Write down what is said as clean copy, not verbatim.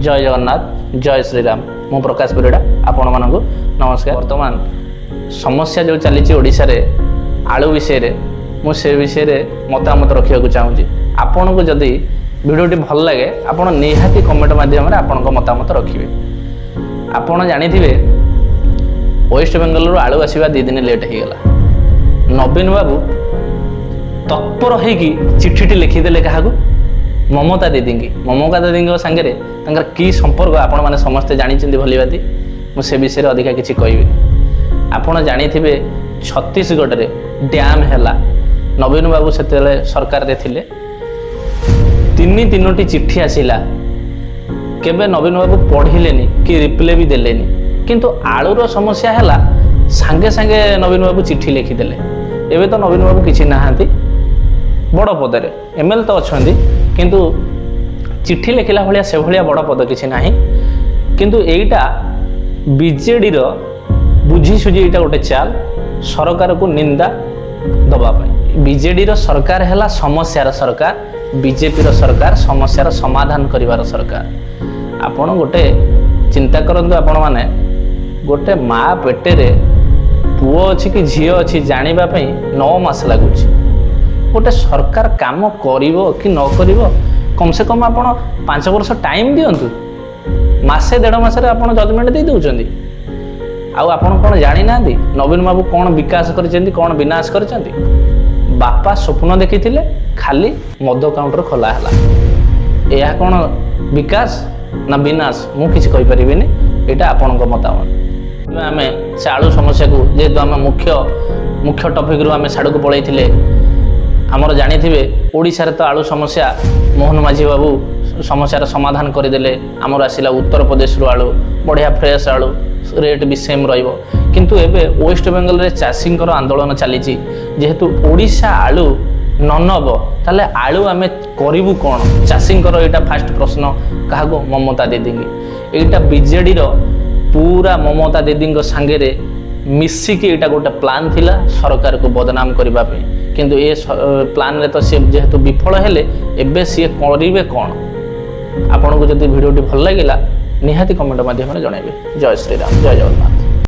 ଜୟ ଜଗନ୍ନାଥ, ଜୟ ଶ୍ରୀରାମ। ମୁଁ ପ୍ରକାଶ ପରିଡ଼ା, ଆପଣମାନଙ୍କୁ ନମସ୍କାର। ବର୍ତ୍ତମାନ ସମସ୍ୟା ଯେଉଁ ଚାଲିଛି ଓଡ଼ିଶାରେ ଆଳୁ ବିଷୟରେ, ମୁଁ ସେ ବିଷୟରେ ମତାମତ ରଖିବାକୁ ଚାହୁଁଛି। ଆପଣଙ୍କୁ ଯଦି ଭିଡ଼ିଓଟି ଭଲ ଲାଗେ, ଆପଣ ନିହାତି କମେଣ୍ଟ ମାଧ୍ୟମରେ ଆପଣଙ୍କ ମତାମତ ରଖିବେ। ଆପଣ ଜାଣିଥିବେ, ୱେଷ୍ଟବେଙ୍ଗଲରୁ ଆଳୁ ଆସିବା 2 ଦିନ ଲେଟ୍ ହେଇଗଲା। ନବୀନ ବାବୁ ତତ୍ପର ହେଇକି ଚିଠିଟି ଲେଖିଦେଲେ। କାହାକୁ? ମମତା ଦିଦିଙ୍କି। ମମତା ଦିଦିଙ୍କ ସାଙ୍ଗରେ ତାଙ୍କର କି ସମ୍ପର୍କ, ଆପଣମାନେ ସମସ୍ତେ ଜାଣିଛନ୍ତି ଭଲିଭାତି। ମୁଁ ସେ ବିଷୟରେ ଅଧିକା କିଛି କହିବିନି। ଆପଣ ଜାଣିଥିବେ, ଛତିଶଗଡ଼ରେ ଡ୍ୟାମ୍ ହେଲା, ନବୀନ ବାବୁ ସେତେବେଳେ ସରକାରରେ ଥିଲେ। ତିନି ତିନୋଟି ଚିଠି ଆସିଲା, କେବେ ନବୀନ ବାବୁ ପଢ଼ିଲେନି କି ରିପ୍ଲାଏ ବି ଦେଲେନି। କିନ୍ତୁ ଆଳୁର ସମସ୍ୟା ହେଲା, ସାଙ୍ଗେ ସାଙ୍ଗେ ନବୀନ ବାବୁ ଚିଠି ଲେଖିଦେଲେ। ଏବେ ତ ନବୀନ ବାବୁ କିଛି ନାହାନ୍ତି ବଡ଼ ପଦରେ, ଏମ୍ଏଲ୍ଏ ତ ଅଛନ୍ତି, କିନ୍ତୁ ଚିଠି ଲେଖିଲା ଭଳିଆ ସେଭଳିଆ ବଡ଼ ପଦ କିଛି ନାହିଁ। କିନ୍ତୁ ଏଇଟା ବିଜେଡ଼ିର ବୁଝି ସୁଝି ଏଇଟା ଗୋଟେ ଚାଲ, ସରକାରକୁ ନିନ୍ଦା ଦେବା ପାଇଁ। ବିଜେଡ଼ିର ସରକାର ହେଲା ସମସ୍ୟାର ସରକାର, ବିଜେପିର ସରକାର ସମସ୍ୟାର ସମାଧାନ କରିବାର ସରକାର। ଆପଣ ଗୋଟେ ଚିନ୍ତା କରନ୍ତୁ ଆପଣମାନେ, ଗୋଟେ ମା ପେଟରେ ପୁଅ ଅଛି କି ଝିଅ ଅଛି ଜାଣିବା ପାଇଁ 9 ମାସ ଲାଗୁଛି। ଗୋଟେ ସରକାର କାମ କରିବ କି ନ କରିବ, କମ୍ ସେ କମ୍ ଆପଣ 5 ବର୍ଷ ଟାଇମ୍ ଦିଅନ୍ତୁ। ମାସେ ଦେଢ଼ ମାସରେ ଆପଣ ଜଜମେଣ୍ଟ ଦେଇ ଦେଉଛନ୍ତି। ଆଉ ଆପଣ କ'ଣ ଜାଣିନାହାନ୍ତି ନବୀନ ବାବୁ କ'ଣ ବିକାଶ କରିଛନ୍ତି, କ'ଣ ବିନାଶ କରିଛନ୍ତି? ବାପା ସ୍ୱପ୍ନ ଦେଖିଥିଲେ, ଖାଲି ମଦ କାଉଣ୍ଟର ଖୋଲା ହେଲା। ଏହା କ'ଣ ବିକାଶ ନା ବିନାଶ? ମୁଁ କିଛି କହିପାରିବିନି, ଏଇଟା ଆପଣଙ୍କ ମତାମତ। ଆମେ ସେ ଆଳୁ ସମସ୍ୟାକୁ, ଯେହେତୁ ଆମେ ମୁଖ୍ୟ ମୁଖ୍ୟ ଟପିକରୁ ଆମେ ସାଡ଼କୁ ପଳେଇଥିଲେ। ଆମର ଜାଣିଥିବେ, ଓଡ଼ିଶାରେ ତ ଆଳୁ ସମସ୍ୟା ମୋହନ ମାଝୀ ବାବୁ ସମସ୍ୟାର ସମାଧାନ କରିଦେଲେ। ଆମର ଆସିଲା ଉତ୍ତରପ୍ରଦେଶରୁ ଆଳୁ, ବଢ଼ିଆ ଫ୍ରେଶ୍ ଆଳୁ, ରେଟ୍ ବି ସେମ୍ ରହିବ। କିନ୍ତୁ ଏବେ ୱେଷ୍ଟବେଙ୍ଗଲରେ ଚାଷୀଙ୍କର ଆନ୍ଦୋଳନ ଚାଲିଛି। ଯେହେତୁ ଓଡ଼ିଶା ଆଳୁ ନ ନେବ, ତାହେଲେ ଆଳୁ ଆମେ କରିବୁ କ'ଣ? ଚାଷୀଙ୍କର ଏଇଟା ଫାଷ୍ଟ ପ୍ରଶ୍ନ। କାହାକୁ? ମମତା ଦିଦିଙ୍କି। ଏଇଟା ବିଜେଡ଼ିର ପୁରା ମମତା ଦିଦିଙ୍କ ସାଙ୍ଗରେ ମିଶିକି ଏଇଟା ଗୋଟେ ପ୍ଲାନ୍ ଥିଲା ସରକାରକୁ ବଦନାମ କରିବା ପାଇଁ। କିନ୍ତୁ ଏ ପ୍ଲାନ୍ରେ ତ ସିଏ ଯେହେତୁ ବିଫଳ ହେଲେ, ଏବେ ସିଏ କରିବେ କ'ଣ? ଆପଣଙ୍କୁ ଯଦି ଭିଡ଼ିଓଟି ଭଲ ଲାଗିଲା, ନିହାତି କମେଣ୍ଟ ମାଧ୍ୟମରେ ଜଣାଇବେ। ଜୟ ଶ୍ରୀରାମ, ଜୟ ଜଗନ୍ନାଥ।